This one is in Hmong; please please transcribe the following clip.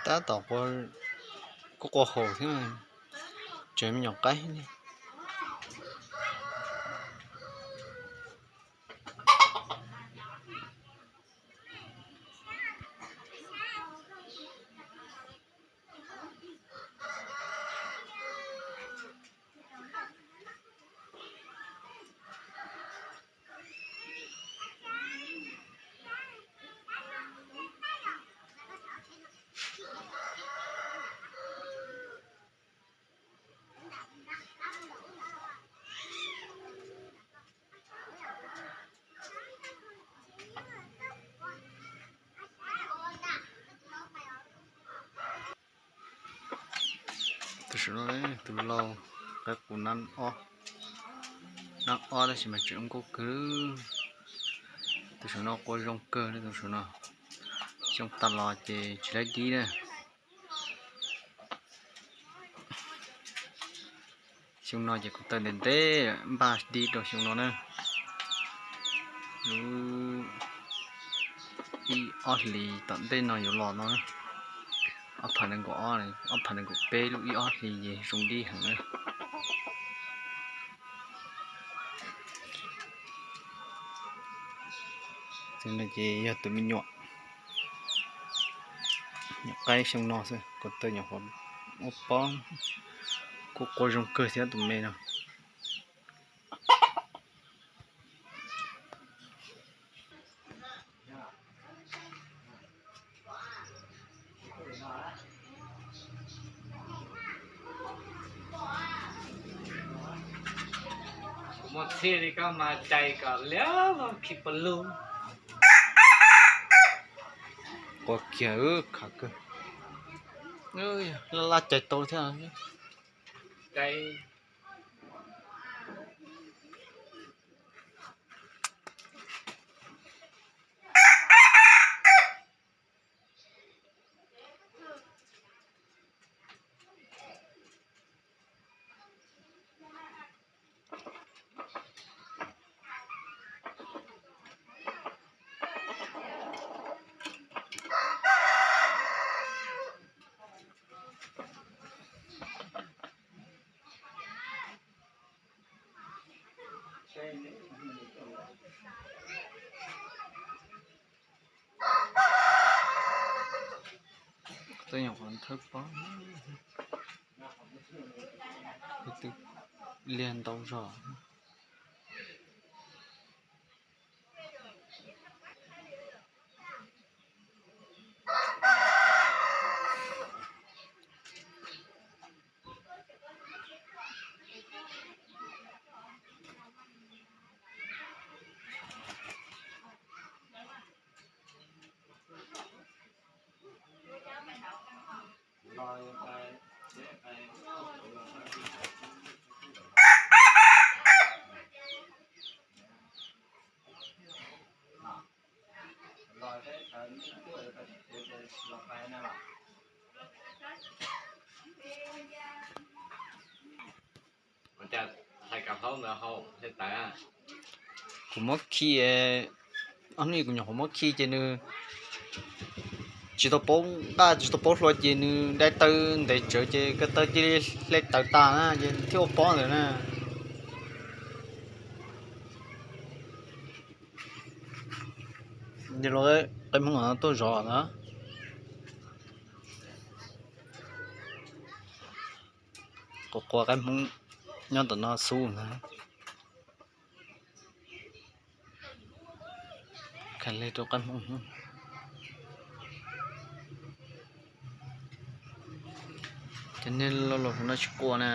Tab tom kuj qua haum thiab, tseem me nyuam qaib li. Tus saum no, tus lau, qaib qus nab ob, nab ob tab sis mas tseem nkauj kawg. Tus saum no qua zoo kawg li, tus saum no. Xyoo tas los ces tsis laib dib na. Xyoo no ces kuv taw ntev ntev, npaj dib rau xyoo no na. Lub ib ob hlis tom ntej no yuav los no, ob phav nees nkaum ob, ob phav nees nkaum peb, lub ib ob hlis ces zoo dib heev na. Tus no ces yog tus me nyuam, nyuam qaib xyoo no xwb, kuv taw nyuam qhuav ua pob, kuj qua zoo kawg thiab tus me no. Kuv muaj txhij li koj mas cais kom liab khi pa lug. Qua kiag, khav kawg. Laj laj cais tau thiab. Cais. Tej nyuam qhuav thawb pob, twb liag ntau zog. Kuv muab khi, ob hnub kuv nyuam qhuav muab khi ces nws tsis tau paub nqaj tsis tau paub hlua ces nws dai taw ntev tsawv ces ko taw cia li hle tawv tas na ces thiaj ua pob ntawd na. Yog los qaib hmoob no tuaj zov na. Quav quav qaib hmoob nyob ntawm no xub ntag. Khav leg rau qaib hmoob. Cov niag laus laus no tsis qua na.